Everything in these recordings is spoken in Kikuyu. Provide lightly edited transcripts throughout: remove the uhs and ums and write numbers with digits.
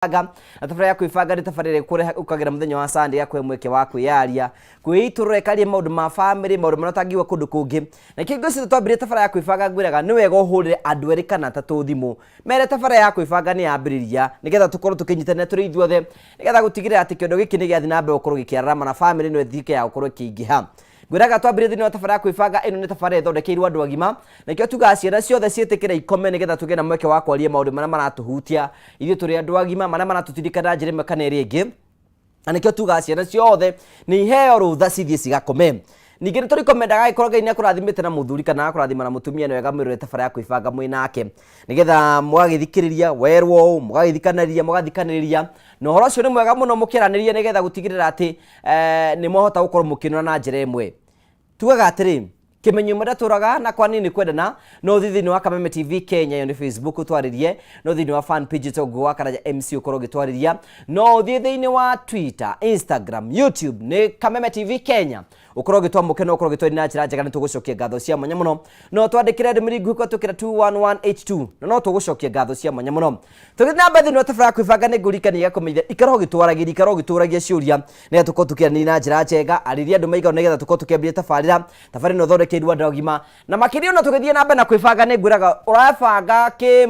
Kwĩbanga na tabarĩra ya kwĩbanga nĩ tabarĩra ĩkũreha ũkagĩra mũthenya wa Sunday ya kũhe mweke wa kwĩyaria kwĩitũrũra ĩkaria maũndũ ma famĩlĩ maũndũ marĩa ũtangiuga kũndũ kũngĩ na kĩngĩ ũcio twambĩrĩria tabarĩra ya kwĩbanga ngwĩraga nĩ wega ũhũrĩre andũ erĩ kana atatũ thimũ mere tabarĩra ya kwĩbanga nĩ yambĩrĩria nĩgetha tũkorwo tũkĩnyitanĩra tũrĩ ithuothe nĩgetha gũtigĩrĩra atĩ kĩondo gĩkĩ nĩ gĩathiĩ na mbere gũkorwo gĩkĩararama na famĩlĩ no ĩtuĩke ya gũkorwo ĩkĩingĩha. Ngwĩraga twambĩrĩrie thĩinĩ wa tabarĩra ya kwĩbanga ĩno nĩ tabarĩra ĩthondekeirwo andũ agima nĩkĩo tugaga ciana ciothe ciĩtĩkĩre ikome nĩgetha tũgĩe na mweke wa kwaria maũndũ marĩa maratũhutia ithuĩ tũrĩ andũ agima marĩa maratũtindĩka na njĩra ĩmwe kana ĩrĩa ĩngĩ na nĩkĩo tugaga ciana ciothe nĩ iheo rũtha cithiĩ cigakome. Ningĩ nĩ tũrikomendaga angĩkorwo Ngai nĩ akũrathimĩte na mũthuri kana agakũrathima na mũtumia nĩ wega mwĩrore tabarĩra ya kwĩbanga mwĩ nake nĩgetha mũgagĩthikĩrĩria werwo ũũ mũgagĩthikanĩrĩria mũgathikanĩrĩria na ũhoro ũcio nĩ mwega mũno mũkĩaranĩria nĩgetha gũtigĩrĩra atĩ eh, nĩ mwahota gũkorwo mũkĩnora na njĩra ĩmwe tugaga atĩrĩ kĩmenyo ĩmwe ndatũraga na kwa nini kwendana no ũthiĩ thĩinĩ wa Kameme TV Kenya ĩyo nĩ Facebook ũtwarĩrie no thĩinĩ wa fan page ĩtagwo wa Karanja MC ũkorwo ũgĩtwarĩria no ũthiĩ thĩinĩ wa Twitter Instagram YouTube nĩ Kameme TV Kenya ũkorwo ũgĩtwamũkĩra na ũkorwo ũgĩtwarĩria na njĩra njega nĩ tũgũcokia ngatho cia mwanya mũno no twandĩkĩre ndũmĩrĩri nguhĩ kũhetũkĩra 21182 na no tũgũcokia ngatho cia mwanya mũno tũgĩthiĩ na mbere thĩinĩ wa tabarĩra ya kwĩbanga nĩ ngũririkania gakũmenyithia ikara ũgĩtwaragĩria ikara ũgĩtũragia ciũria nĩgetha tũkorwo tũkĩaranĩria na njĩra njega arĩria andũ maigana nĩgetha tũkorwo tũkĩambĩrĩria tabarĩra tabarĩra ĩno ĩthondekeirwo andũ agima na makĩria ona tũgĩthiĩ na mbere na kwĩbanga nĩ ngwĩraga ũrabanga kĩ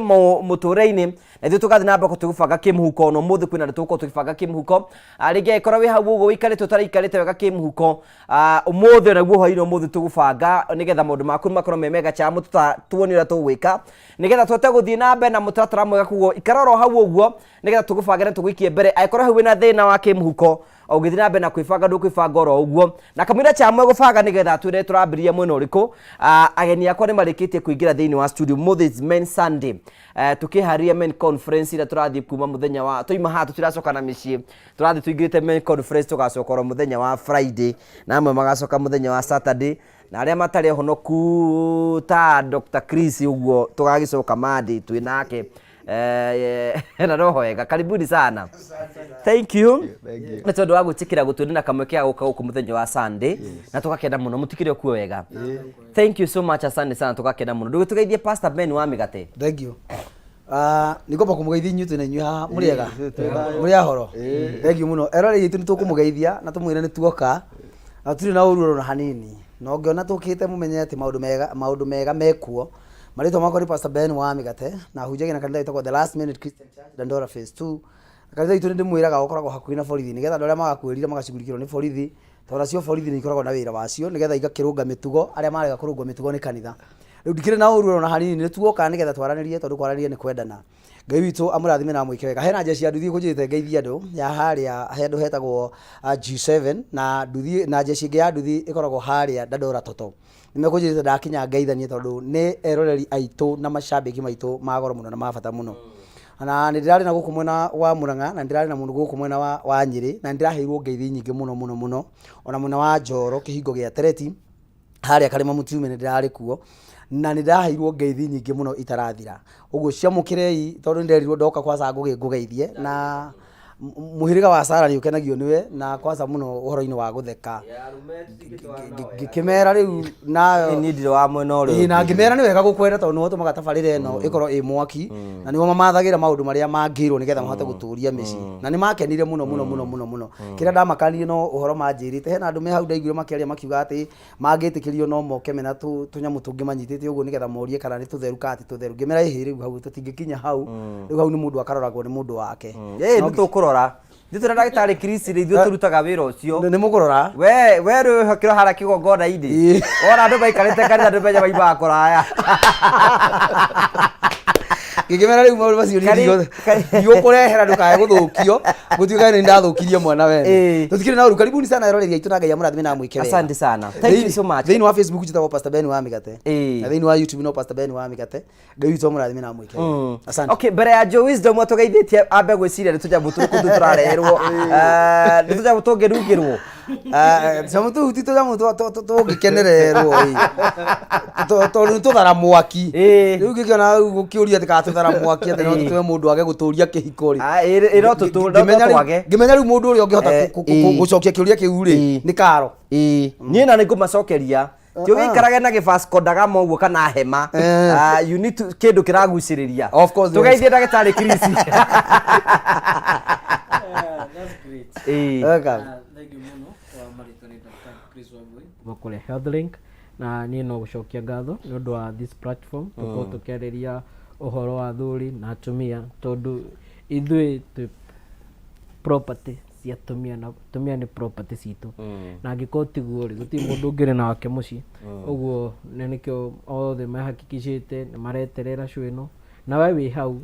mũtũrĩre-inĩ na ithuĩ tũgathiĩ na mbere tũgĩbanga kĩmũhuko na ũmũthĩ kwĩna andũ tũgũkorwo tũgĩbanga kĩmũhuko. Ah, rĩngĩ angĩkorwo wĩ hau ũguo ũikarĩte ũtaraikarĩte wega kĩmũhuko ah, ũmũthĩ naguo hwainĩ ũmũthĩ tũgũbanga nĩgetha maũndũ maku makorwo me mega chamu tuone ũrĩa tũgwĩka nĩgetha tũhote gũthiĩ na mbere na mũtaratara mwega koguo ikara oro hau ũguo nĩgetha tũgũbange na tũgũikie mbere angĩkorwo hau wĩna thĩna wa kĩmũhuko ũgĩthiĩ na mbere na kwĩbanga ndũkwĩbanga oro ũguo na kamũira chamwe gũbanga nĩgetha twĩre tũrambĩrĩria mwena ũrĩkũ. Ah, ageni akwa nĩ marĩkĩtie kũingĩra thĩinĩ wa studio ũmũthĩ is men Sunday. Eh, tukĩharĩria men conference ĩrĩa tũrathiĩ kuma mũthenya wa twaima haha tũtiracoka na mĩciĩ tũrathiĩ tũingĩrĩte men conference tũgacoka oro mũthenya wa Friday na amwe magacoka mũthenya wa Saturday na arĩa matarĩ ahonoku ta Dr. Chris ũguo tũgagĩcoka Monday twĩ nake. Eh, na no wega karibuni sana thank you Thank you. nĩ tondũ wa gwĩtĩkĩra gũtwĩra na kamweke ga gũka gũkũ mũthenya wa Sunday na tũgakena mũno mũtikĩrĩ okuo wega thank you so much asante sana tũgakena mũno ndũgĩtũgeithie Pastor Ben wa mĩgate. Thank you. Ah, nĩ ngwamba kũmũgeithia inyuĩ twĩ na inyuĩ haha mũrĩ ega mũrĩ ahoro thank you mũno eroreri aitũ nĩ tũkũmũgeithia na tũmwĩre nĩ tuoka na tũtirĩ na ũru ona hanini na ũngĩona tũkĩte mũmenye atĩ maũndũ mega maũndũ mega mekuo marĩtwa makwa nĩ Pastor Ben wa mĩgate na hunjagia na kanitha wĩtagwo The Last Minute Christian Church Dandora Phase 2 kanitha witũ nĩ ndĩmwĩraga ũkoragwo hakuhĩ na borithi nĩgetha andũ arĩa magakwĩrira magacugurikĩrwo nĩ borithi Tondũ nacio borithi nĩ ikoragwo na wĩra wacio nĩgetha igakĩrũnga mĩtugo, arĩa marega kũrũngwo mĩtugo nĩ kanitha. Rĩu ndikĩrĩ na ũru ona hanini, nĩ tuoka nĩgetha twaranĩrie tondũ kwaranĩria nĩ kwendana. Ngai witũ amũrathime na amwĩke wega. Hena jeshi ya nduthi ĩkũnjĩrĩte ngeithie andũ ya harĩa he handũ hetagwo G7 na nduthi na jeshi ĩngĩ ya nduthi ĩkoragwo harĩa Dandora Toto. Nĩ mekũnjĩrĩte ndakinya ngeithanie tondũ nĩ eroreri aitũ na macambĩki maitũ ma goro mũno na ma bata mũno. Na nĩ ndĩrarĩ na gũkũ mwena wa Murang'a na nĩ ndĩrarĩ na mũno gũkũ mwena wa, wa Nyĩrĩ na nĩ ndĩraheirwo ngeithi nyingĩ mũno mũno mũno ona mwena wa Njoro kĩhingo gĩa Tereti harĩa Karĩma Mũtiume nĩ ndĩrarĩ kuo na nĩ ndaheirwo ngeithi nyingĩ mũno itarathira. Ũguo ciamũkĩrei tondũ nĩ nderirwo ndoka kwa Ngũgĩ ngũgeithie na mũhĩrĩga wa Sara nĩ ũkenagio nĩwe na kwaca mũno ũhoro-inĩ wa gũtheka. Ngĩkĩmera rĩu nayo Niĩ ndirĩ wa mwena ũrĩa Ĩĩ, na ũngĩ. ngĩmera nĩ wega gũkwenda tondũ nĩwe ũtũmaga tabarĩra ĩno ĩkorwo ĩ mwaki na nĩwe mamathagĩra maũndũ marĩa mangĩrwo nĩgetha mahote gũtũria mĩciĩ na nĩ makenire mũno mũno mũno mũno mũno kĩrĩa ndamakanirie no ũhoro manjĩrĩte hena andũ me hau ndaiguire makĩaria makiuga atĩ mangĩtĩkĩrio no moke mena tũnyamũ tũngĩ manyitĩte ũguo nĩgetha morie kana nĩ tũtheru kana ti tũtheru ngĩmera ĩhĩ rĩu hau tũtingĩkinya hau rĩu hau nĩ mũndũ akaroragwo nĩ mũndũ wake Ĩĩ nĩ tũkũrora ithuĩ tũrĩ ndagĩtarĩ Chris rĩ ithuĩ tũrutaga wĩra ũcio nĩ mũkũrora we we rĩ wĩhokirwo harĩa kĩgongona-inĩ Ĩĩ. wona andũ maikarĩte kanitha ndũmenye maimaga kũraya ngĩkĩmera rĩu maũndũ macio niĩ ndigũkũrehera ndũkae gũthũkio gũtuĩka nĩ ndathũkirie mwana wene Ĩĩ. tũtikĩrĩ na ũru karibuni sana eroreri aitũ na Ngai amũrathime na amwĩke wega Asante sana. Thank you so much. thĩinĩ wa Facebook njĩtagwo Pastor Ben wa Mĩgate Ĩĩ. na thĩinĩ wa YouTube no Pastor Ben wa Mĩgate Ngai witũ amũrathime na amwĩke wega asante Okay, mbere ya Joe Wisdom atũgeithĩtie ambe gwĩciria nĩ tũnyamũ tũrĩkũ tu tũrareherwo Eh, nĩ tũnyamũ tũngĩrungĩrwo. Eh, tũnyamũ tũu ti tũnyamũ tũngĩkenererwo ĩ. Tondũ nĩ tũthara mwaki Ĩĩ. rĩu ngĩkĩona rĩu gũkĩũria atĩ kana tũthara mwaki atĩ no Ĩĩ. tũtũme mũndũ age gũtũria kĩhiko rĩ Ah, ĩ no tũtũ- no Ngĩmenya rĩu- twage. ngĩmenya rĩu mũndũ ũrĩa ũngĩhota Eh, ĩĩ. gũcokia kĩũria kĩu rĩ Ĩĩ. nĩ karo Ĩĩ, niĩ na nĩ ngũmacokeria. Ti ũgĩikarage na gĩbasco ndagama ũguo kana hema. Eh. Ah, you need to kĩndũ kĩragucĩrĩria. Of course, yes. Tũgeithie ndagĩtarĩ Chris. That's great. Ĩĩ. Welcome. Thank you mũno kwa marĩtwa nĩ Dr. Chris Wambui kuma kũrĩa HealthLink, na niĩ no gũcokia ngatho nĩ ũndũ wa this platform tũkorwo tũkĩarĩria ũhoro wa athuri na atumia, tondũ ithuĩ twĩ property cia atumia na atumia nĩ property citũ, na angĩkorwo tiguo rĩ, gũtirĩ mũndũ ũngĩrĩ na wake mũciĩ. Ũguo nĩ nĩkĩo othe mehakikicĩte nĩ mareterera show ĩno, na we wĩ hau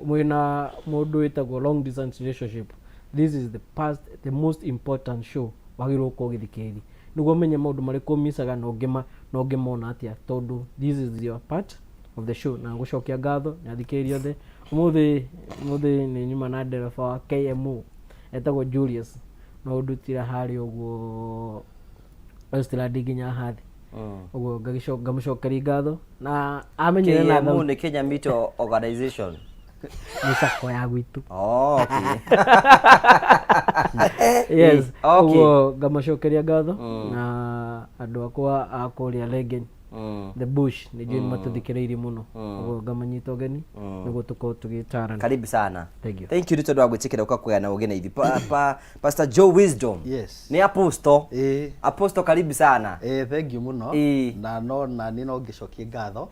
mwĩna mũndũ wĩtagwo long distance relationship, this is the past the most important show wagĩrĩirwo gũkorwo ũgĩthikĩrĩria nĩguo ũmenye maũndũ marĩkũ ũmicaga na ũngĩma na ũngĩmona atĩa, tondũ this is your part of the show. Na gũcokia ngatho nĩ athikĩrĩria othe ũmũthĩ. Ũmũthĩ nĩ nyuma na ndereba wa KMO etagwo Julius, no ũndutire harĩa ũguo Westland nginya hathi ũguo, ngamũcokeria ngatho na amenyire na KMO nĩ Kenya Meat Organization. Nĩ sacco ya gwitũ. Oh, okay. Yes. Okay. Ũguo ngamacokeria ngatho na andũ akwa a kũrĩa Legen, the bush, nĩ njũĩ nĩ matũthikĩrĩirie mũno, ũguo ngamanyita ũgeni nĩguo tũkorwo tũgĩtarana. Karibu sana. Thank you. Thank you nĩ tondũ wa gwĩtĩkĩra ũka kũgaya na ũgĩ na ithuĩ. Pastor Joe Wisdom. Yes. Nĩ apostle. Ĩĩ. Apostle, karibu sana. Ĩĩ, thank you mũno. Ĩĩ. Na no na niĩ no ngĩcokie ngatho.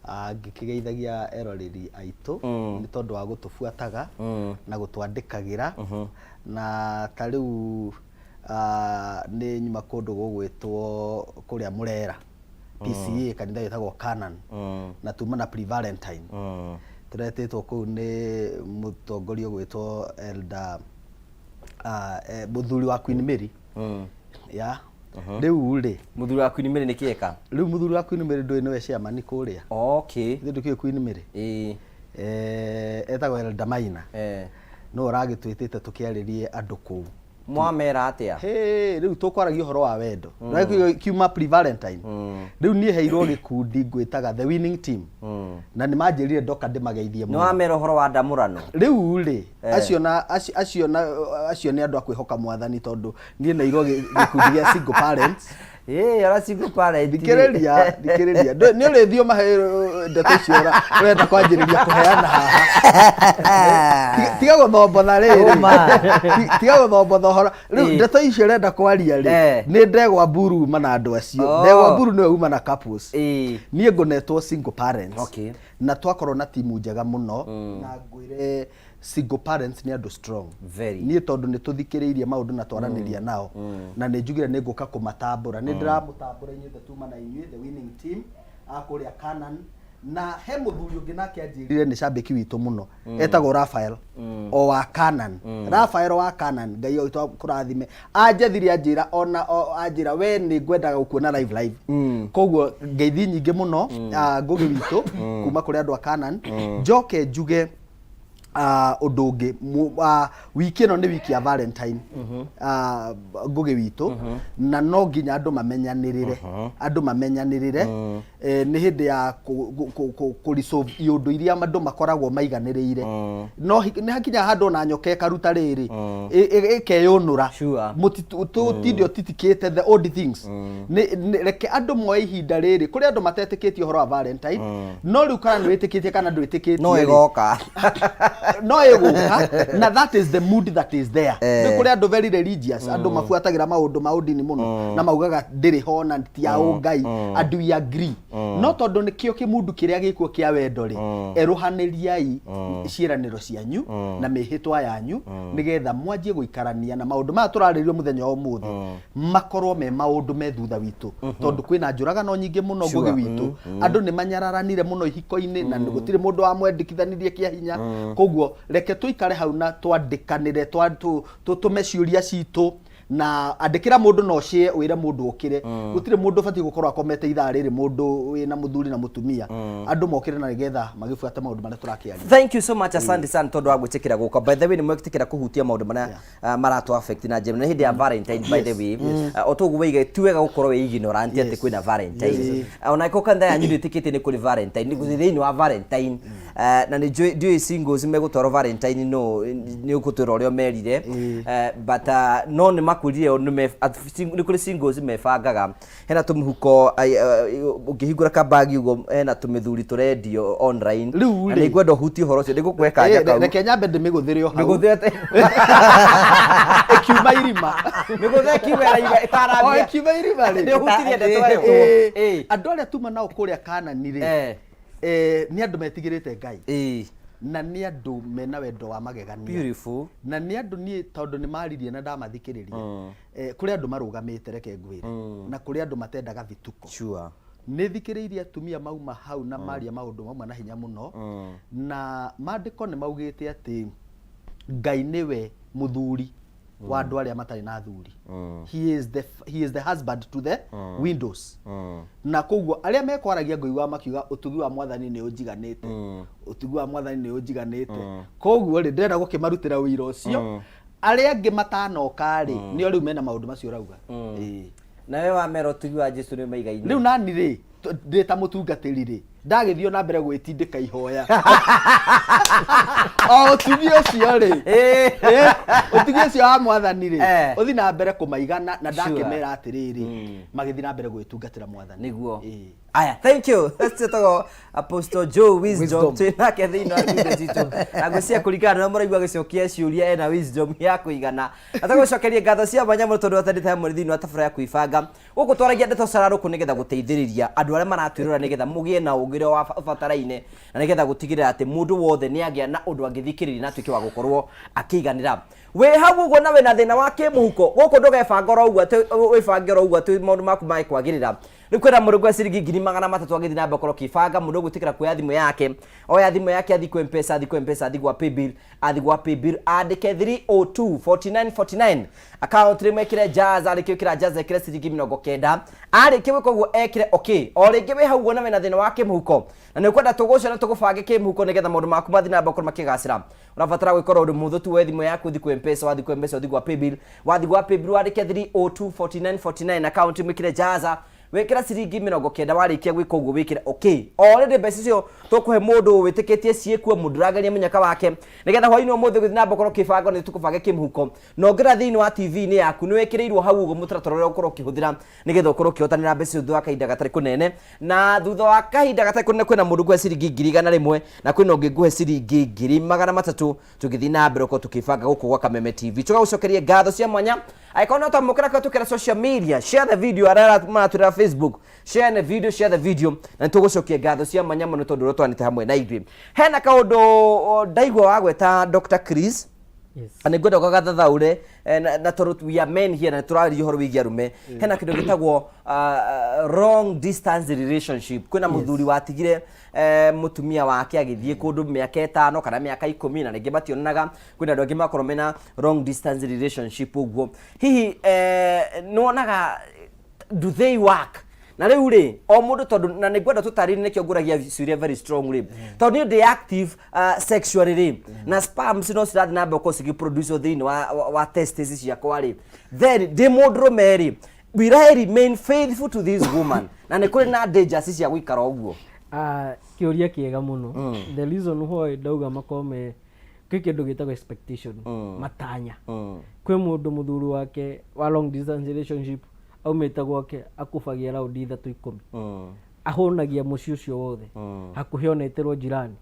Ah, ngĩkĩgeithagia eroreri aitũ nĩ tondũ wa gũtũbuataga na gũtwandĩkagĩra, na ta rĩu nĩ nyuma kũndũ gũgwĩtwo kũrĩa Mũrera PCA, kanitha wĩtagwo Canaan, na tuma na pre-Valentine. Tũretĩtwo kũu nĩ mũtongoria ũgwĩtwo Elder mũthuri wa Queen Mary ya rĩu rĩ. Mũthuri wa Queen Mary nĩ kĩeka? Rĩu mũthuri wa Queen Mary ndũĩ nĩwe chairman kũrĩa? Okay. Ithuĩ ndũkĩũĩ Queen Mary? Ĩĩ. Etagwo Elder Maina. No ũragĩtwĩtĩte tũkĩarĩrie andũ kũu. Mwamera atĩa? Hey, rĩu tũkwaragia ũhoro wa wendo. Na kiuma pre-Valentine. Rĩu niĩ heirwo gĩkundi ngwĩtaga the winning team, na nĩ manjĩrire ndoka ndĩmageithie Nĩ mũno. wamera ũhoro wa ndamũrano? Rĩu rĩ, acio na acio na acio nĩ andũ a kwĩhoka mwathani, tondũ niĩ neirwo gĩkundi gĩa single parents. Ĩĩ, ora single parent. Thikĩrĩria, thikĩrĩria. Nĩ ũrĩthiĩ ũmahe ndeto icio ũrenda kwanjĩrĩria kũheana haha. Tiga gũthombotha rĩrĩ. Ũma. Tiga gũthombotha ũhoro rĩu. Ndeto icio ũrenda kwaria rĩ, nĩ ndegwa mburu uma na andũ acio. Oh. Ndegwa mburu nĩwe uma na couples. Niĩ ngũnetwo single parents. Na twakorwo na timu njega mũno, na ngwĩre single parents nĩ andũ strong. Very. Niĩ tondũ nĩ tũthikĩrĩirie maũndũ na twaranĩria nao, na nĩ njugire nĩ ngũka kũmatambũra. Nĩ ndĩramũtambũra inyuothe tuma na inyuĩ the winning team a kũrĩa Canaan. Na he mũthuri ũngĩ nake anjĩrire nĩ cambĩki witũ mũno, etagwo Rafael o wa Canaan. Rafael wa Canaan, Ngai witũ kũrathime, anjethire anjĩra ona anjĩra we nĩ ngwendaga gũkuona live live. Koguo ngeithi nyingĩ mũno, Ngũgĩ witũ kuma kũrĩ andũ a Canaan. Njoke njuge ũndũ ũngĩ, wiki ĩno nĩ wiki ya Valentine, Ngũgĩ witũ, na no nginya andũ mamenyanĩrĩre, andũ mamenyanĩrĩre. Nĩ hĩndĩ ya kũ resolve iũndũ iria andũ makoragwo maiganĩrĩire. No nĩ hakinya handũ ona nyoka ĩkaruta rĩrĩ ĩkeyũnũra. Tũtinde ũtitikĩte the old things. Reke andũ moe ihinda rĩrĩ. Kũrĩ andũ matetĩkĩtie ũhoro wa Valentine, no rĩu kana nĩ wĩtĩkĩtie kana ndwĩtĩkĩtie No rĩ, ĩgoka. No ĩgũka, na that is the mood that is there. Nĩ kũrĩ andũ very religious, andũ mabuatagĩra maũndũ ma ũndini mũno na maugaga ndĩrĩ ho na ti ya ũngai, and we agree. No tondũ nĩkĩo kĩmundu kĩrĩa gĩkuo kĩa wendo rĩ, erũhanĩriai ciĩranĩro cianyu na mĩhĩtwa yanyu, nĩgetha mwanjie gũikarania na maũndũ maya tũrarĩrio mũthenya wa ũmũthĩ makorwo me maũndũ me thutha witũ, tondũ kwĩna njũragano nyingĩ mũno. Ngũgĩ witũ, andũ nĩ manyararanire mũno ihiko-inĩ na gũtirĩ mũndũ wamwendekithanirie kĩa hinya. Koguo reke tũikare hau na twandĩkanĩre, tũtũme ciũria citũ na andĩkĩra mũndũ no share, wĩre mũndũ ũkĩre. Gũtirĩ mũndũ ũbatiĩ gũkorwo akomete ithaa rĩrĩ, mũndũ wĩna mũthuri na mũtumia. Andũ mokĩre na nĩgetha magĩbuate maũndũ marĩa tũrakĩaria. Thank you so much, asante sana tondũ wa gwĩtĩkĩra gũka. By the way, nĩ mwetĩkĩra kũhutia maũndũ marĩa maratũ affect na njĩra nĩ hĩndĩ ya Valentine. By the way, o toguo waiga, ti wega gũkorwo wĩ ignorant atĩ kwĩna Valentine. Ona ĩkorwo kanitha yanyu ndĩtĩkĩtie nĩ kũrĩ Valentine, nĩ thĩinĩ wa Valentine, na nĩ njũĩ ndiũĩ singles megũtwarwo Valentine, no nĩ ũgũtwĩra ũrĩa ũmerire. But no nĩ Wakwĩrire nĩ kũrĩ singles mebangaga, hena tũmĩhuko ũngĩhingũra kabagi ũguo hena tũmĩthuri tũrendio online. Rĩu Na rĩ. nĩngwenda ũhutie ũhoro ũcio, nĩngũkũhe kanya kau. Reke nyambe ndĩmĩgũthĩre o hau. Mĩgũthe Ĩkiuma irima. Mĩgũthe ĩkiuma ĩraima O ĩtarambia. ĩkiuma irima rĩ. Nĩ ũhutirie ndeto ĩyo. Andũ arĩa tuma nao kũrĩa Kanani rĩ, nĩ andũ metigĩrĩte Ngai na nĩ andũ mena wendo wa magegania. Beautiful. Na nĩ andũ niĩ tondũ nĩ maririe na ndamathikĩrĩria, kũrĩ andũ marũgamĩte, reke ngwĩre, na kũrĩ andũ matendaga vituko. Nĩ thikĩrĩirie atumia mauma hau na maria maũndũ mauma na hinya mũno, na maandĩko nĩ maugĩte atĩ Ngai nĩwe mũthuri wa andũ arĩa matarĩ na athuri. He is the husband to the widows. Na koguo arĩa mekwaragia ngũigua makiuga, "Ũtugi wa Mwathani nĩ ũnjiganĩte, ũtugi wa Mwathani nĩ ũnjiganĩte." Koguo rĩ, ndĩrenda gũkĩmarutĩra ũira ũcio. Arĩa angĩ matanoka rĩ, nĩo rĩu mena maũndũ macio ũrauga. Ĩĩ. Nawe wamera ũtugi wa Jesu nĩ maigaine. Rĩu nani rĩ, ndĩ ta mũtungatĩri rĩ, ndagĩthiĩ o na mbere gwĩtindĩka ihoya o ũtugi ũcio rĩ, ũtugi ũcio wa Mwathani rĩ, ũthi na mbere kũmaigana na ndakĩmera atĩrĩrĩ, magĩthiĩ na mbere gwĩtungatĩra Mwathani. Nĩguo. Ĩĩ. Aya, thank you. Twĩtagwo Apostle Joe Wisdom. Wisdom. Twĩ nake thĩinĩ wa studio citũ na ngwĩciria kũringana na ũrĩa mũraigua agĩcokia ciũria, ena wisdom ya kũigana. Na tũgũcokerie ngatho cia mwanya mũno tondũ watendete hamwe thĩinĩ wa tabarĩra ya kwĩbanga. Gũkũ twaragia ndeto cararũkũ nĩgetha gũteithĩrĩria andũ arĩa maratwĩrora, nĩgetha mũgĩe na ũgĩ ũrĩa ũbataraine na nĩgetha gũtigĩrĩra atĩ mũndũ wothe nĩ agĩa na ũndũ angĩthikĩrĩria na atuĩke wa gũkorwo akĩiganĩra. Wĩ hau ũguo na wĩna thĩna wa kĩmũhuko, gũkũ ndũgebanga oro ũguo atĩ wĩbange oro ũguo atĩ maũndũ maku mage kwagĩrĩra. Rĩu kwĩna mũndũ ngwe ciringi 300,000 agĩthiĩ na mbere gũkorwo akĩbanga. Mũndũ ũgwĩtĩkĩra kuoya thimũ yake, oya thimũ yake, athiĩ kwĩ Mpesa, athiĩ kwĩ Mpesa, athiĩ gwa Paybill, athiĩ gwa Paybill, andĩke 302 49 49, account rĩmwe ĩkĩre Jazz. Arĩkia gwĩkĩra Jazz, ekĩre ciringi 90. Arĩkia gwĩka ũguo, ekĩre okay. O rĩngĩ, wĩ hau ũguo na wĩna thĩna wa kĩmũhuko na nĩ ũkwenda tũgũcio na tũgũbange kĩmũhuko nĩgetha maũndũ maku mathiĩ na mbere gũkorwo makĩgacĩra, ũrabatara gwĩkora ũndũ mũhũthũ tu. Woe thimũ yaku, ũthiĩ kwĩ Mpesa. Wathiĩ kwĩ Mpesa, ũthiĩ gwa Paybill. Wathiĩ gwa Paybill, wandĩke 302 49 49, account mwĩkĩre Jaza, wĩkĩra ciringi 90. Warĩkia gwĩka ũguo, wĩkĩre okay. Already mbeca icio tũkũhe mũndũ wĩtĩkĩtie ciĩkuo, mũndũ ũrageria mũnyaka wake, nĩgetha hwainĩ ũmũthĩ gũthiĩ na mbere gũkorwo kĩbango nĩ tũkũbange kĩmũhuko. Na ũngĩrora thĩinĩ wa TV-inĩ yaku, nĩ wĩkĩrĩirwo hau ũguo mũtaratara ũrĩa ũkorwo ũkĩhũthĩra nĩgetha ũkorwo ũkĩhotanĩra mbeca icio thutha wa kahinda gatarĩ kũnene. Na thutha wa kahinda gatarĩ kũnene, kwĩna mũndũ ngũhe ciringi 100,000 na kwĩna ũngĩ ngũhe ciringi 300,000. Tũgĩthiĩ na mbere ũkorwo tũkĩbanga gũkũ gwa Kameme TV, tũgagũcokeria ngatho cia mwanya. Angĩkorwo no twamũkĩra kũhetũkĩra social media, share the video. Arĩa maratwĩrĩra Facebook, share the video, share the video, na nĩtũgũcokia ngatho cia mwanya mũno tondũ ũrĩa twanĩte hamwe na ithuĩ. Hena kaũndũ ndaigua wagweta, Dr. Chris. Yes. Na nĩngwenda ũgagathathaũre, na tondũ we are men here na tũrarĩria ũhoro wĩgiĩ arũme, hena kĩndũ gĩtagwo long distance relationship. Kwĩna mũthuri watigire mũtumia wake agĩthiĩ kũndũ mĩaka 5 kana mĩaka 10 na rĩngĩ mationanaga. Kwĩna andũ angĩ makorwo mena long distance relationship ũguo. Hihi nĩwonaga, do they work? Na rĩu rĩ, o mũndũ, tondũ na nĩ ngwenda tũtarĩrie nĩkĩo ngũragia ciũria very strong rĩ, tondũ niĩ ndĩ active sexually rĩ, na sperms no cirathiĩ na mbere gũkorwo cigĩproduce thĩinĩ wa testes ciakwa rĩ, then ndĩ mũndũrũme rĩ, will I remain faithful to this woman? Na nĩ kũrĩ na dangers cia gũikara ũguo? Ah, kĩũria kĩega mũno. The reason why ndauga makorwo me kwĩ kĩndũ gĩtagwo expectation, matanya. Kwĩ mũndũ mũthuri wake wa long distance relationship aumĩte gwake akubagia raundi ithatũ 10, ahũnagia mũciĩ ũcio wothe hakuhĩ, onetĩrwo jirani.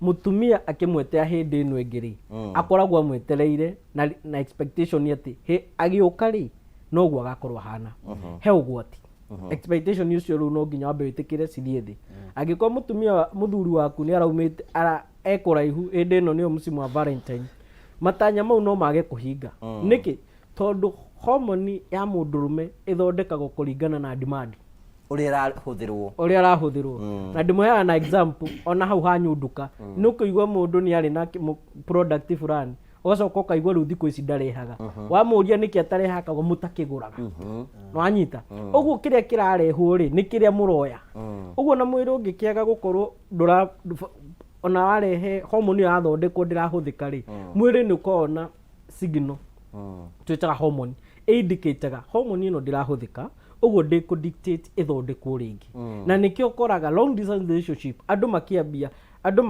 Mũtumia akĩmwetea hĩndĩ ĩno ĩngĩ rĩ, akoragwo amwetereire na expectation atĩ agĩũka rĩ, noguo agakorwo ahana. He ũgwati expectation ũcio. Rĩu no nginya wambe wĩtĩkĩre cithiĩ thĩ. Angĩkorwo mũtumia mũthuri waku nĩ araumĩte ara ekũraihu, hĩndĩ ĩno nĩyo msimu wa Valentine, matanya mau no mage kũhinga. Nĩkĩ? Tondũ homoni ya mũndũrũme ĩthondekagwo kũringana na demand. Ũrĩa ĩrahũthĩrwo. Ũrĩa arahũthĩrwo. Na ndĩmũheaga na example, ona hau ha nduka nĩ ũkũigua mũndũ nĩ arĩ na product fulani, ũgacoka ũkaigua rĩu thikũ ici ndarehaga. Wamũria nĩkĩ atarehaga, akauga mũtakĩgũraga. Nĩwanyita ũguo? Kĩrĩa kĩrarehwo rĩ, nĩ kĩrĩa mũroya ũguo, na mwĩrĩ ũngĩkĩaga gũkorwo ndũra ona warehe homoni ĩyo yathondekwo ndĩrahũthĩka rĩ, mwĩrĩ nĩ ũkoragwo na signal twĩtaga hormone ĩindicataga hormone ĩno ndĩrahũthĩka, ũguo ndĩkũ dictate ĩthondekwo rĩngĩ. Na nĩkĩo ũkoraga long distance relationship, andũ makĩambia, andũ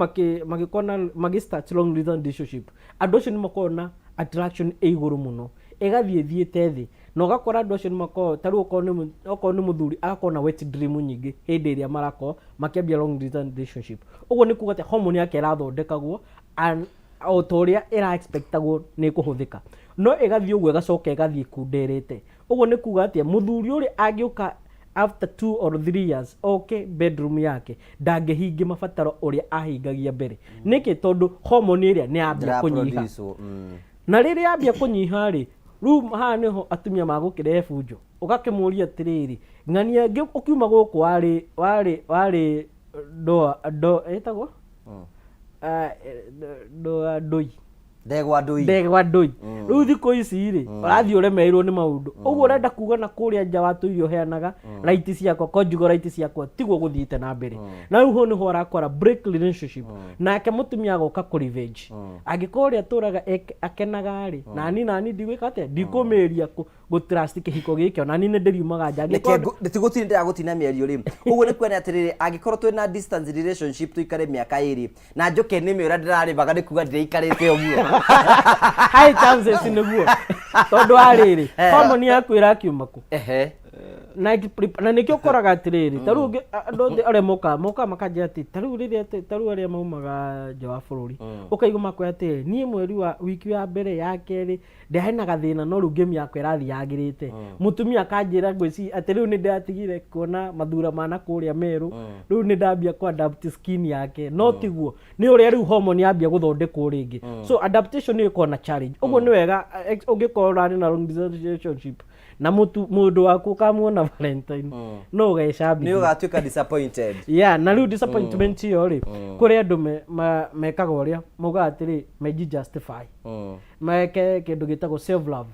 magĩkorwo na magĩ start long distance relationship, andũ acio nĩ makoragwo na attraction ĩ igũrũ mũno. Ĩgathiĩ ĩthiĩte thĩ, na ũgakora andũ acio nĩ makoragwo ta rĩu okorwo nĩ okorwo nĩ mũthuri agakorwo na wet dream nyingĩ hĩndĩ ĩrĩa marakorwo makĩambia long distance relationship. Ũguo nĩ kuga atĩ hormone yake ĩrathondekagwo o ta ũrĩa ĩra expectagwo nĩ ĩkũhũthĩka, no ĩgathiĩ ũguo ĩgacoka ĩgathiĩ ĩkunderete. Ũguo nĩ kuga atĩa? Mũthuri ũrĩa angĩũka after 2 or 3 years oke bedroom yake, ndangĩhingia mabataro ũrĩa ahingagia mbere. Nĩkĩ? Tondũ hormone ĩrĩa nĩ yambia kũnyiha. Ndĩraproduce. Na rĩrĩa yambia kũnyiha rĩ, rĩu haha nĩho atumia magũkĩrehe bunjo. Ũgakĩmũria atĩrĩrĩ, ng'ania ĩngĩ ũkiuma gũkũ warĩ warĩ warĩ ndoa ndo ĩtagwo ndoa ndũi. Ndegwa ndũi. Ndegwa ndũi. Rĩu thikũ ici rĩ, ũrathiĩ ũremereirwo nĩ maũndũ. Ũguo ũrenda kuga na kũrĩa nja watũire ũheanaga right ciakwa, conjugal right ciakwa, tiguo gũthiĩte na mbere. Na rĩu ho nĩho arakora break relationship, nake mũtumia agoka kũ revenge. Angĩkorwo ũrĩa atũraga akenaga rĩ, nani nani ndigwĩka atĩa, ndikũmĩria gũ trust kĩhiko gĩkĩ, ona niĩ nĩ ndĩriumaga nja. Reke Angĩkorwo nĩtigũtinda gũtina mĩario rĩ, ũguo nĩ kuona atĩrĩrĩ, angĩkorwo twĩna distance relationship tũikare mĩaka 2 na njũke nĩme ũrĩa ndĩrarĩmaga, nĩ kuga ndĩraikarĩte ũguo. High chances nĩguo, tondũ wa rĩrĩ, hormone yaku ĩrakiuma kũ? Na nĩkĩo ũkoraga atĩrĩrĩ, ta rĩu andũ othe arĩa mokaga makanjĩra atĩ ta rĩu rĩrĩa ta rĩu arĩa maumaga nja wa bũrũri, ũkaigua makwĩra atĩrĩrĩ, niĩ mweri wa wiki ya mbere, ya kerĩ ndĩarĩ na gathĩna, no rĩu ngĩmi yakwa ĩrathiĩ yagĩrĩte. Mũtumia akanjĩra ngwĩci atĩ rĩu nĩ ndĩratigire kuona mathura ma na kũrĩa merũ, rĩu nĩ ndambia kũ adapt skin yake. No tiguo, nĩ ũrĩa rĩu hormone yambia gũthondekwo rĩngĩ, so adaptation nĩ ĩkoragwo na challenge. Ũguo nĩ wega ũngĩkorwo ũrarĩ na long distance relationship na mũtu mũndũ waku ũkamuona Valentine, no nĩ ũgecambithia. Ũgatuĩka disappointed. Yeah, na rĩu disappointment ĩyo rĩ, kũrĩ andũ mekaga ũrĩa maugaga atĩrĩ, meji justify, meke kĩndũ gĩtagwo self love.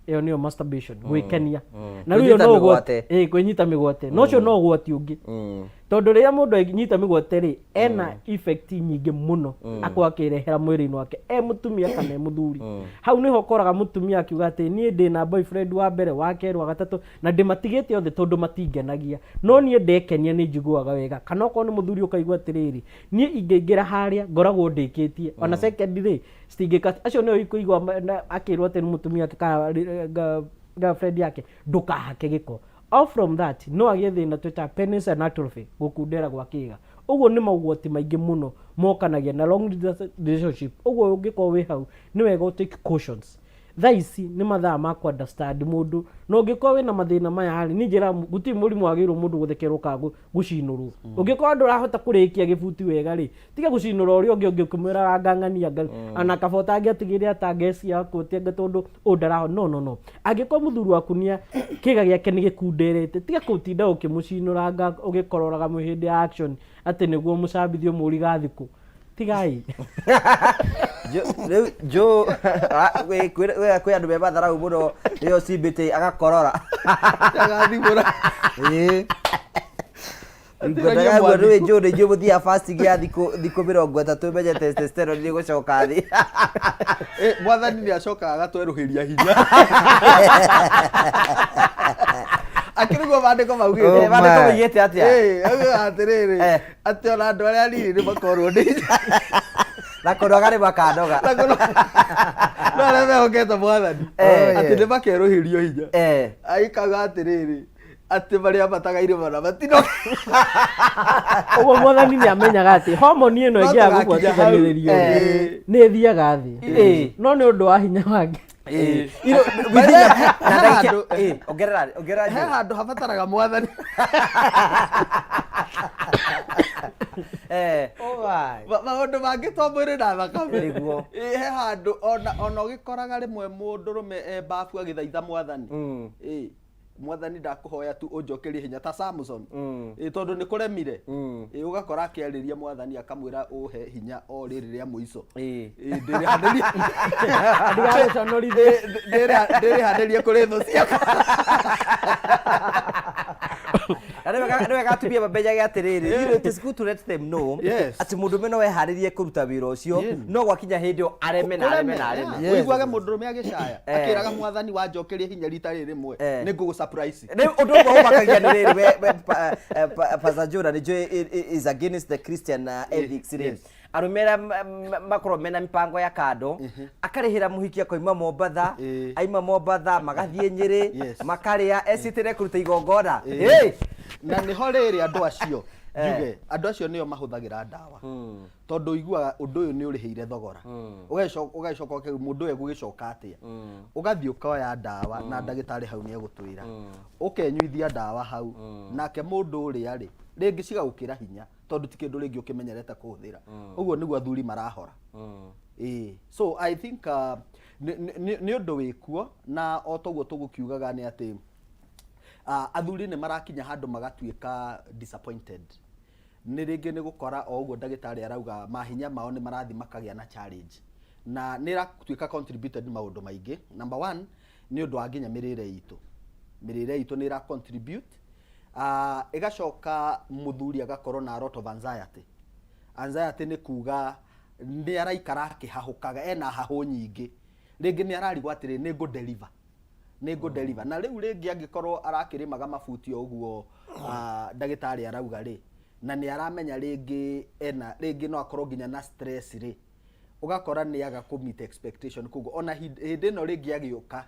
Ĩyo nĩyo masturbation, gwĩkenia. Na rĩu ĩyo Kwĩnyita no ũgwati. mĩgwate. Ĩĩ, kwĩnyita mĩgwate. No ũcio no ũgwati ũngĩ, tondũ rĩrĩa mũndũ anyita mĩgwate rĩ, ena effect nyingĩ mũno akorwo akĩrehera mwĩrĩ-inĩ wake, e mũtumia kana e mũthuri. Hau nĩho ũkoraga mũtumia akiuga atĩ niĩ ndĩna boyfriend wa mbere, wa kerĩ, wa gatatũ, na ndĩmatigĩte othe tondũ matingenagia, no niĩ ndekenia nĩ njiguaga wega. Kana okorwo nĩ mũthuri, ũkaigua atĩrĩrĩ, niĩ ingĩingĩra harĩa ngoragwo ndĩkĩtie ona second rĩ citingĩka. Acio nĩo ikũigua akĩrwo atĩ nĩ mũtumia wake kana girlfriend yake, ndũkahake gĩko. All from that no agĩe thĩna twĩtaga penis and atrophy, gũkundera gwa kĩga. Ũguo nĩ maũgwati maingĩ mũno mokanagia na long distance relationship. Ũguo ũngĩkorwo wĩ hau, nĩ wega ũ take cautions. Thaa ici nĩ mathaa ma kũ understand mũndũ, na ũngĩkorwo wĩna mathĩna maya rĩ, niĩ njĩraga gũtirĩ mũrimũ wagĩrĩirwo mũndũ gũthekerwo kana gũcinũrwo. Ũngĩkorwo ndũrahota kũrĩkia gĩbuti wega rĩ, tiga gũcinũra ũrĩa ũngĩ ũkĩmwĩraga ngang'ania ona kaba ũtangĩatigire atangeci yaku ũtianga tondũ ũyũ ndarahota. No, no, no, angĩkorwo mũthuri waku nĩa kĩga gĩake nĩ gĩkunderete, tiga kũtinda ũkĩmũcinũranga ũgĩkororaga mwĩ hĩndĩ ya action atĩ nĩguo mũcambithio mũriga thikũ. Tigai. Rĩu jo kwĩ andũ me matharau mũno rĩo cimbĩte agakorora. Agathimũra. Ĩĩ. Ngwendaga guo rĩu njũ nĩ njũ mũthia fasting ya thikũ 30 menye testosterone nĩ gũcoka thĩ. Mwathani nĩ acokaga agatwerũhĩria hinya akĩrĩ guo maandĩko maugĩte. Eh, maandĩko maugĩte atĩa? Eh, augaga atĩrĩrĩ, atĩ ona andũ arĩa anini nĩ makorwo nĩ hinya. Na kũnoga nĩ makanoga. Na no arĩa mehokete Mwathani atĩ nĩ makerũhĩrio hinya. Agĩkauga atĩrĩrĩ, atĩ marĩa ambataga irĩma na matino. Ũguo Mwathani nĩ amenyaga atĩ homoni ĩno No ĩngĩaga tũgakinya hau. gũbuatithanĩrĩrio nĩ ĩthiaga thĩ, no nĩ ũndũ wa hinya wake. Na ndagĩka ongerera ongerera. He Joe. handũ habataraga Mwathani. Maũndũ mangĩ to mwĩrĩ na thakame. Nĩguo. Ĩ, he handũ ona ũgĩkoraga rĩmwe mũndũrũme e babu agĩthaitha Mwathani. Ĩ, Mwathani, ndakũhoya tu ũnjokerie hinya ta Samson. Ĩ, tondũ nĩ kũremire. Ĩ, ũgakora akĩarĩria Mwathani akamwĩra ũhe hinya o rĩrĩ rĩa mũico. Ĩ, ndĩrĩhanĩrie Ndigagũconorithie. Ĩ, ndĩrĩhanĩrie kũrĩ thũ ciakwa. Na nĩ wega atumia mamenyage atĩrĩrĩ, it is good to let them know atĩ mũndũrũme no eharĩrie kũruta wĩra ũcio, no gwakinya hĩndĩ ĩyo areme na areme na areme. Ũiguage mũndũrũme agĩcaya akĩraga Mwathani, wanjokerie hinya rita rĩrĩ rĩmwe, nĩ ngũgũ surprise. Rĩu ũndũ ũmwe ũmakagia nĩ rĩrĩ, we Pastor Jonah, nĩ njũĩ is against the Christian ethics rĩ. Arũme arĩa makorwo mena mipango ya kando, akarĩhĩra mũhiki akoima Mombatha, aima Mombatha magathiĩ Nyĩrĩ, makarĩa ecitĩre kũruta igongona. Hey! Na nĩho rĩrĩ andũ acio njuge andũ acio nĩo mahũthagĩra ndawa, tondũ ũiguaga ũndũ ũyũ nĩ ũrĩhĩire thogora, ũgagĩcoka ũkauga mũndũ ũyũ egũgĩcoka atĩa, ũgathiĩ ũkoya ndawa na ndagĩtarĩ hau nĩ egũtwĩra, ũkenyuithia ndawa hau, nake mũndũ ũrĩa rĩ rĩngĩ cigagũkĩra hinya, tondũ ti kĩndũ rĩngĩ ũkĩmenyerete kũhũthĩra. Ũguo nĩguo athuri marahora. Ĩĩ, so I think nĩ ũndũ wĩkuo, na o toguo tũgũkiugaga nĩ atĩ athuri nĩ marakinya handũ magatuĩka disappointed, nĩ rĩngĩ nĩ gũkora o ũguo ndagĩtarĩ arauga mahinya mao nĩ marathiĩ makagĩa na challenge, na nĩ ĩratuĩka contributed nĩ maũndũ maingĩ. Number one, nĩ ũndũ wa nginya mĩrĩre itũ, mĩrĩre itũ nĩ ĩra contribute. Ĩgacoka mũthuri agakorwo na a lot of anxiety. Anxiety nĩ kuga nĩ araikara akĩhahũkaga, ena hahũ nyingĩ, rĩngĩ nĩ ararigwo atĩrĩ, nĩ ngũ deliver, nĩ ngũ deliver? Na rĩu rĩngĩ angĩkorwo arakĩrĩmaga mabuti o ũguo, ndagĩtarĩ arauga rĩ, na nĩ aramenya rĩngĩ ena rĩngĩ no akorwo nginya na stress rĩ, ũgakora nĩ aga kũ meet expectation. Koguo ona hĩndĩ ĩno rĩngĩ agĩũka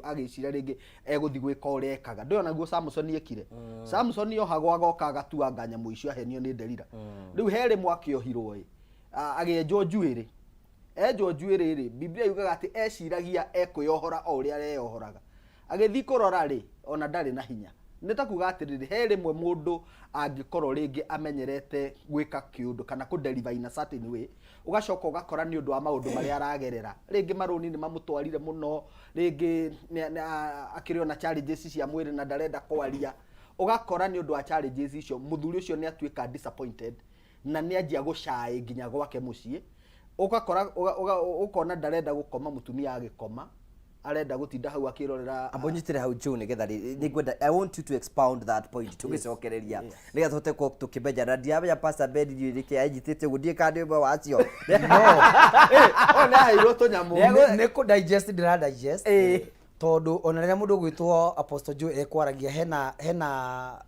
agĩciria rĩngĩ egũthiĩ gwĩka ũrĩa ekaga, ndũĩ onaguo Samson ekire. Samson ohagwo agoka agatuanga nyamũ icio ahenio nĩ Delila. Rĩu he rĩmwe akĩohirwo ĩ, agĩenjwo njuĩrĩ. Enjwo njuĩrĩ rĩ, Biblia yugaga atĩ eciragia ekwĩyohora o ũrĩa areyohoraga, agĩthiĩ kũrora rĩ, ona ndarĩ na hinya. Nĩ ta kuga atĩrĩrĩ, he rĩmwe mũndũ angĩkorwo rĩngĩ amenyerete gwĩka kĩũndũ kana kũ deliver in a certain way, ũgacoka ũgakora nĩ ũndũ wa maũndũ marĩa aragerera, rĩngĩ marũni nĩ mamũtwarire mũno, rĩngĩ akĩrĩ ona challenges cia mwĩrĩ na ndarenda kwaria, ũgakora nĩ ũndũ wa challenges icio mũthuri ũcio nĩ atuĩka disappointed na nĩ anjia gũcaĩ nginya gwake mũciĩ. Ũgakora ũkona ndarenda gũkoma mũtumia agĩkoma, arenda gũtinda hau akĩrorera. Amba ũnyitĩre hau Joe, nĩgetha nĩngwenda, I want you to expound that point, tũgĩcokereria nĩgetha tũhote gũkorwo tũkĩmenya. Na ndiramenya Pastor Ben nĩkĩ anyitĩte ũguo, ndiĩ kana nĩ ũmwe wa acio. O nĩ aheirwo tũnyamũ. Nĩ kũ digest, ndĩra digest, tondũ ona rĩrĩa mũndũ ũgwĩtwo Apostle Joe ekwaragia, hena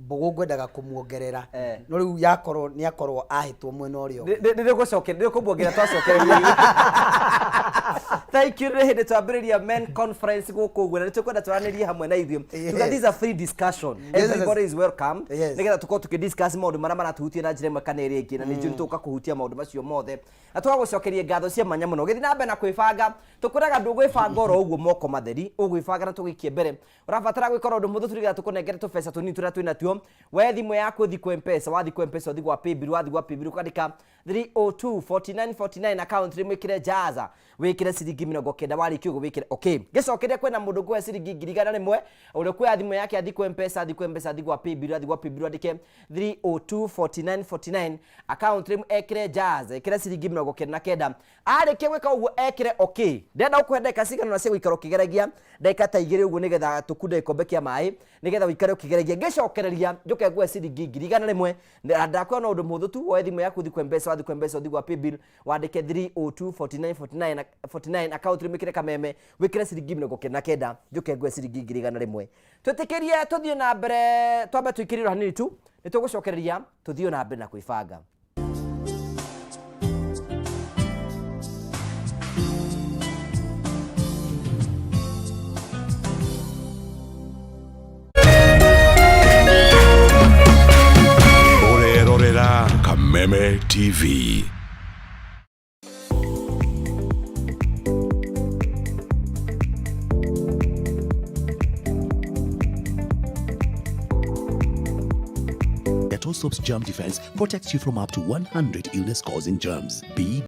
mbũgũ ngwendaga kũmuongerera, no rĩu yakorwo nĩ akorwo ahĩtwo mwena ũrĩa ũngĩ. Nĩ nĩkũmuongerera twacokereria. Thank you. Nĩ hĩndĩ twambĩrĩria men conference gũkũ ũguo, na nĩ tũkwenda twaranĩrie hamwe na ithuĩ. Tuga this is a free discussion. Everybody is welcome, nĩgetha tũkorwo tũkĩdiscuss maũndũ marĩa maratuhutia na njĩra ĩmwe kana ĩrĩa ĩngĩ, na nĩ njũĩ nĩtũgũka kũhutia maũndũ macio mothe na tũgagũcokeria ngatho cia mwanya mũno. Gĩthiĩ na mbere na kwĩbanga, tũkwĩraga ndũgwĩbanga oro ũguo moko matheri, ũgwĩbanga na tũgĩikie mbere. Ũrabatara gwĩka ũndũ mũhũthũ tu nĩgetha tũkũnengere tũbeca tũnini tũrĩa twĩ natuo. We thimũ yaku ũthiĩ kwa Mpesa, wathiĩ kwa Mpesa ũthiĩ gwa Paybill, wathiĩ gwa Paybill ũkandĩka 302 49 49, account rĩmwe ĩkĩre jaza, wĩkĩre ciringi 90. Warĩkia ũguo wĩkĩre okay. Gĩcokeria kwĩna mũndũ ũkũhe ciringi 100,000, ũrĩa ũkuoya thimũ yake athiĩ kwa Mpesa, athiĩ kwa Mpesa, athiĩ gwa Paybill, athiĩ gwa Paybill andĩke 302 49 49, account rĩmwe ekĩre jaza, ĩkĩre ciringi 99. Arĩkia gwĩka ũguo ekĩre okay. Ndĩrenda gũkũhe ndagĩka cigana ũna cia gũikara ũkĩgeragia, ndagĩka ta 2 ũguo, nĩgetha tũkunde gĩkombe kĩa maĩ, nĩgetha ũikare ũkĩgeragia. Ngĩcokereria njũke nguhe ciringi 100,000. Na ndakwĩra no ũndũ mũhũthũ tu, woe thimũ yaku ũthiĩ kwa Mpesa, wathiĩ kwa Mpesa ũthiĩ gwa Paybill wandĩke 302 49 49 49, account rĩmwe ĩkĩre kameme, wĩkĩre ciringi 99, njũke nguhe ciringi 100,000. Twĩtĩkĩrie tũthiĩ na mbere, twambe tũikĩrĩrwo hanini tu, nĩ tũgũcokereria tũthiĩ na mbere na kwĩbanga. Ũrerorera Kameme TV. Dettol Soap's germ defense protects you from up to 100 illness-causing germs. Be